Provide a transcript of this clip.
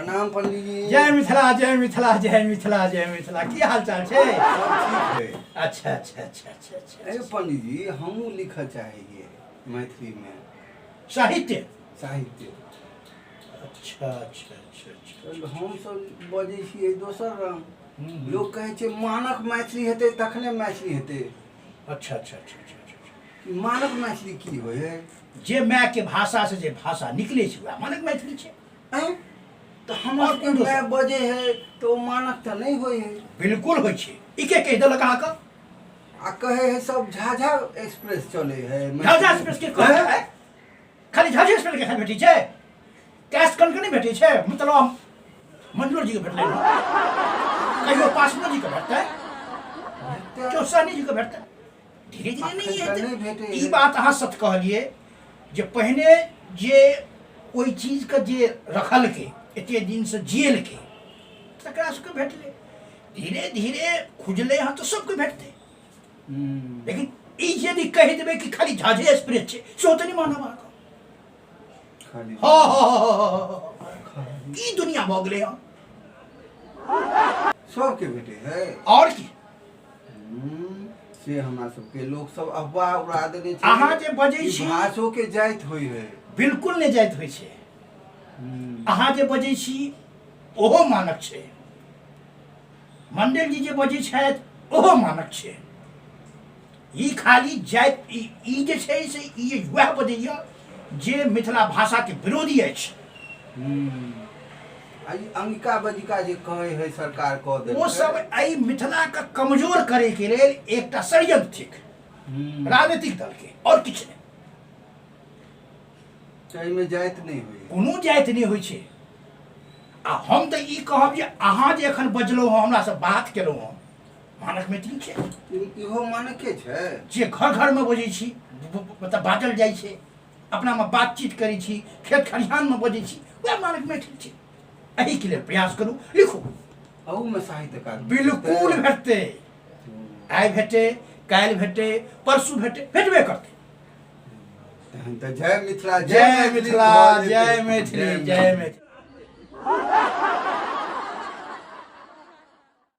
प्रणाम पंडीजी। जय मिथिला, जय मिथिला, जय मिथिला, जय मिथिला। की हाल चाल छै? सब ठीक है। अच्छा अच्छा अच्छा अच्छा अच्छा। ए पंडीजी, हमहूँ लिखऽ चाहै हियै मैथिलीमे। साहित्य? साहित्य। अच्छा अच्छा अच्छा अच्छा। हमसब बजै छियै दोसर रंग। लोक कहै छै मानक मैथिली हेतै तखने मैथिली हेतै। अच्छा अच्छा अच्छा अच्छा अच्छा। मानक मैथिली की होइ है? जे माय के भाषा से जे भाषा निकले छै वएह मानक मैथिली छै। आँय? तऽ हमर आओर सबके कोन माय बजै है तऽ ओ मानक तऽ नहि होइ है। बिल्कुल होइ छै। ई के कहि देलक अहाँके? आ कहै है सब झाझा एक्सप्रेस चलै है। झाझा एक्सप्रेस के कहै है? खाली झाझा एक्सप्रेस के खाली भेटै छै, कैश कन के नहि भेटै छै। मतलब मंजूर जी के भेटलै, कहियो पासनो जी के भेटतै, केओ सहनी जी के भेटतै, धीरे धीरे नहि अखन हेतै। तऽ नहि भेटै ई है। बात अहाँ सत्य कहलियै जे पहिने जे ओहि चीजके जे रखलकै, एते दिनसँ जियलकै, तकरा सबके भेटलै। धीरे धीरे खुजलै हँ तऽ सबके भेटतै। लेकिन ई यदि कहि देबै कि खाली झाझे एक्सप्रेस छै, सेहो तऽ नहि मानब अहाँके। खाली हँ हँ हँ हँ, की दुनिया भऽ गेलै हँ। सबके भेटै है। आओर की। से हमरा सबके लोक सब अफवाह उड़ा देने छै। अहाँ जे बजै ई छी भाषो के जाइत होइ है। बिल्कुल नहि जाइत होइ छै। अहाँ जे बजै छी ओहो मानक छै, मंडल जी जे बजै छथि ओहो मानक छै। ई खाली जाइत ई जे छै से ई वएह बजैया जे मिथिला भाषाके विरोधी अछि। आ ई अंगिका बजिका जे कहै है सरकार कऽ देलकै, ओ सब एहि मिथिलाके कमजोर करैके लेल एकटा षड्यंत्र थिक राजनीतिक दलके, आओर किछु नहि। तऽ एहिमे जाइत नहि होइ? कोनो जाति नहि होइ छै। आ हम तऽ ई कहब जे अहाँ जे एखन बजलहुँ हँ, हमरासँ बात केलहुँ हँ, मानक मैथिली छै। इहो मानके छै। जे घर घरमे बजै छी, मतलब बाजल जाइ छै, अपनामे बातचीत करै छी, खेत खलिहानमे बजै छी, वएह मानक मैथिली छै। एहिके लेल प्रयास करू, लिखू। अहूमे साहित्यकार बिल्कुल भेटतै। आइ भेटै, काल्हि भेटै, परसू भेटै, भेटबे करतै। तहन तऽ जय मिथिला, जय मैथिली मिथिला, भऽ जेतै। जय मैथिली, जय मैथिली।